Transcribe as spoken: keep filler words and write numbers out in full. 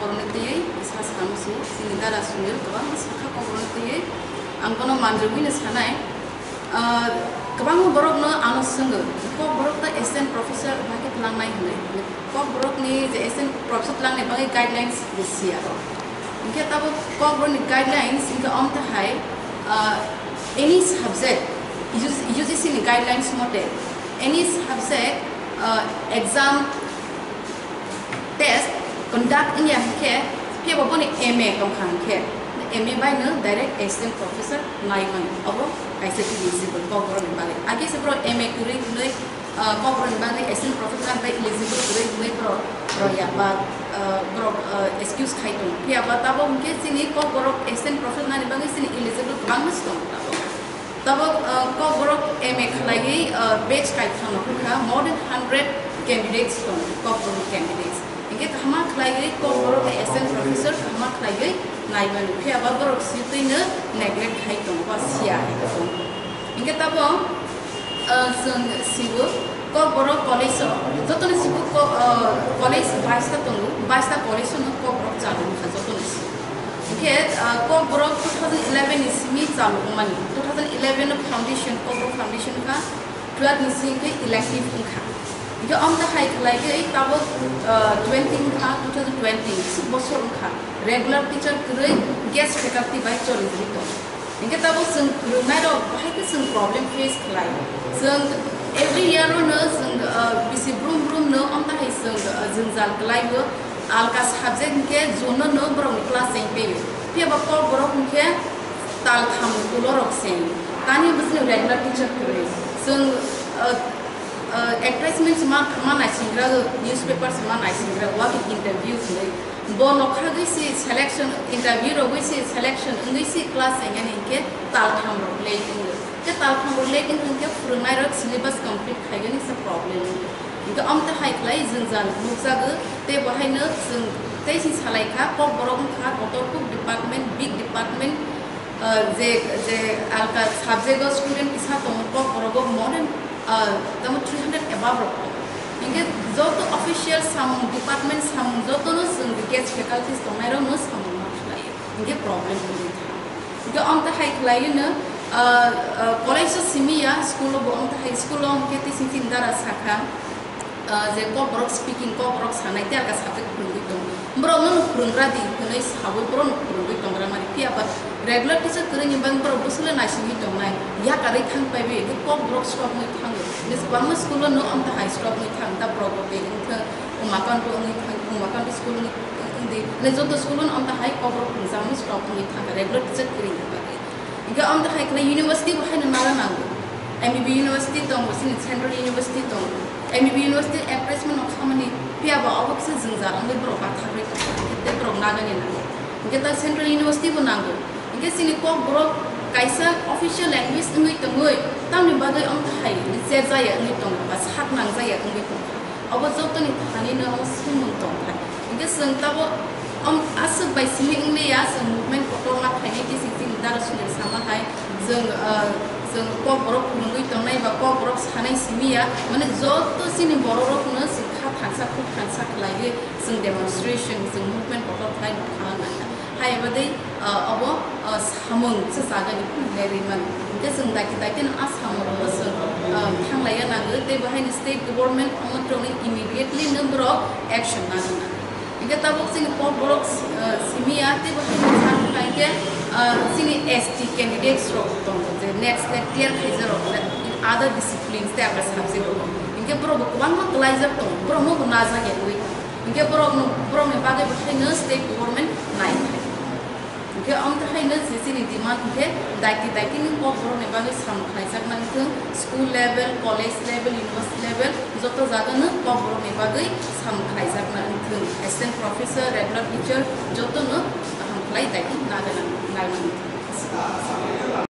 Kokborokni twiwi sa swkang se chini dara Sunil kwbangma sakha Kokborokni twiwi. Ang bono manjagwino sanai, ah, kwbangma borokno ano swngo, Kokborok ta assistant professor wngkhe twlangnai hwnwi. Kokborokni je assistant professor twlangni bagwi guidelines bo siya. Hinkhe tabuk Kokborokni guidelines hinkhe omtahai, ah, any subject, U G C ni guidelines mote, any subject, ah, exam test conduct wngya hinkhe, phiya bo boni M A tongkha hinkhe, M A bai no direct assistant professor nai mano, obo kaisa eligible Kokborokni bagwi. Age se borok M A kwrwi hwnwi, ah, Kokborokni bagwi assistant professor nani bai eligible kwrwi hwnwi borok roya ba, ah, borok, ah, excuse khai tongo. Phiya ba tabuk hinkhe chini Kokborok assistant professor nani bagwi chini eligible kwbangma se tongo tabuk. Tabuk, ah, Kokborok M A khlaiwi, ah, batch kaitham no hwnkha, more than hundred candidates tongo, Kokborok candidates. Hinkhe kahama khlaiwi Kokborok ni assistant professor kahama khlaiwi nai mano, phiya ba borok sitwi no neglect khai tongo, ba siya hai tongo. Hinkhe tabuk, ah, chwng siwo, Kokborok college o, jotoni sibu ko-, ah, college baista tongo, baista college o no Kokborok chalu wngkha jotoni sibu. Hinkhe, ah, Kokborok two thousand eleven ni simi chalu wngmani, two thousand eleven o foundation, Kokborok foundation kha, twelve ni simi khe elective wngkha. Hinkhe omtahai khlaiwi tabuk, ah, twenty wngkha, two thousand twenty, suk bosor wngkha, regular teacher kwrwi guest faculty bai choli jagwi tongo. Hinkhe tabuk chwng phwrwngnairok bahai khe chwng problem face khlai. Chwng every year o no chwng, ah, bisi brum brum no omtahai chwng, ah, jwngjal kwlaio. Alka subject hinkhe June no no borokni class cheng tei. Phiya ba Kokborok hinkhe tal tham ni ulo rok cheng. Tani bwswk regular teacher kwrwi. Chwng, ah, ah, advertisement se ma, ma naisingra, newspaper se ma naisingra, walk-in interview hinwi. Bo nokhagwi se selection, interview rogwi se selection wngwi se class cheng yani hinkhe tal tham rok late wngo. Khe tal tham rok late wngkha hinkhe phwrwngnairok syllabus complete khaigani se problem wngo. Hinkhe omtahai khlai jwngjal nukjago, tei bo haino chwng tei se salai kha, Kokborok wngkha kotor kuk department, big department, ah, je, je alka subject o student kisa tongo, Kokborok o more than, ah, tamo three hundred above rok tongo. Hinkhe joto official samung, department samung jotono chwng guest faculties tongnairokno samung ma khlai, hinkhe problem wngwi tha. Hinkhe omtahai khlaiwino, ah, ah, college o simi ya, school o bo omtahai, school o hinkhe tising chini dara sakha, ah, je Kokborok speaking, Kokborok sanai, tei alka subject phwrwngwi tongo. Borokno no phwrwngra di hwnwi saui borokno phwrwngwi tongra mani. Phiya ba regular teacher kwrwini bagwi borok bwswk le naisingwi tongnai. Yakarwi thang paiwi, hinkhe Kokborok swrapnwi thango. Hinkhe kwbangma school o no omtahai swrapnwi thang, ta borok bo tei wngthang, Umakanto wngwi thang, Umakanto school wngwi wngdi. Hinkhe joto school o no omtahai Kokborok phwrwngjaknwi swrapnwi thang, regular teacher kwrwini bagwi. Hinkhe omtahai khlai university bo haino nana nango. M B B university tongo, chini central university tongo. M B B university advertisement no khamani, phiya ba obo kisa jwngjal wngwi borok bathagwi tongkha, tei borok nagani nango. Hinkhe ta central university bo nango. Hinkhe chini Kokborok kaisa official language wngwi tongwi, tamni bagwi omtahai cherjaya wngwi tongkha, ba sak nangjaya wngwi tongkha. Obo jotoni thani no omo swngmung tongthai. Hinkhe chwng tabuk, um, aswk bai simi wngliya, chwng movement kotorma khainai khe chwng chini dara Sunil sama hai, chwng, ah, chwng Kokborok phwrwngwi tongnai ba Kokborok sanai simi ya, mane joto chini borok rokno chwng kha thansa khuk thansa khlaiwi chwng demonstration, chwng movement kotor khlai nokha nangkha. Hai eba dei, ah, obo, ah, samung se jaga ni phunuknai rimani. Hinkhe chwng daiti daiti no a samung rokno chwng, ah, thanglaiya nango, tei bo haino state government omo rokni immediately no borok action nana nango. Hinkhe tabuk chini Kokborok, ah, simi ya, tei bo haino chwng khaikhe, ah, chini S T candidates rok tongo, je next le clear khaijak rok le other disciplines tei other subject rok. Hinkhe borok bo kwbangma kwlaijak tongo, borok no bo najak ya wi. Hinkhe borok no, borok ni bagwi bo haino state government nai khai. Hinkhe omtahai no je chini demand hinkhe daiti daiti ni Kokborok ni bagwi samung khlaijakna wngthung, school level, college level, university level, joto jaga no Kokborok ni bagwi samung khlaijakna wngthung. Assistant professor, regular teacher joto no kaham khlai daiti nagana, nagana wngthung.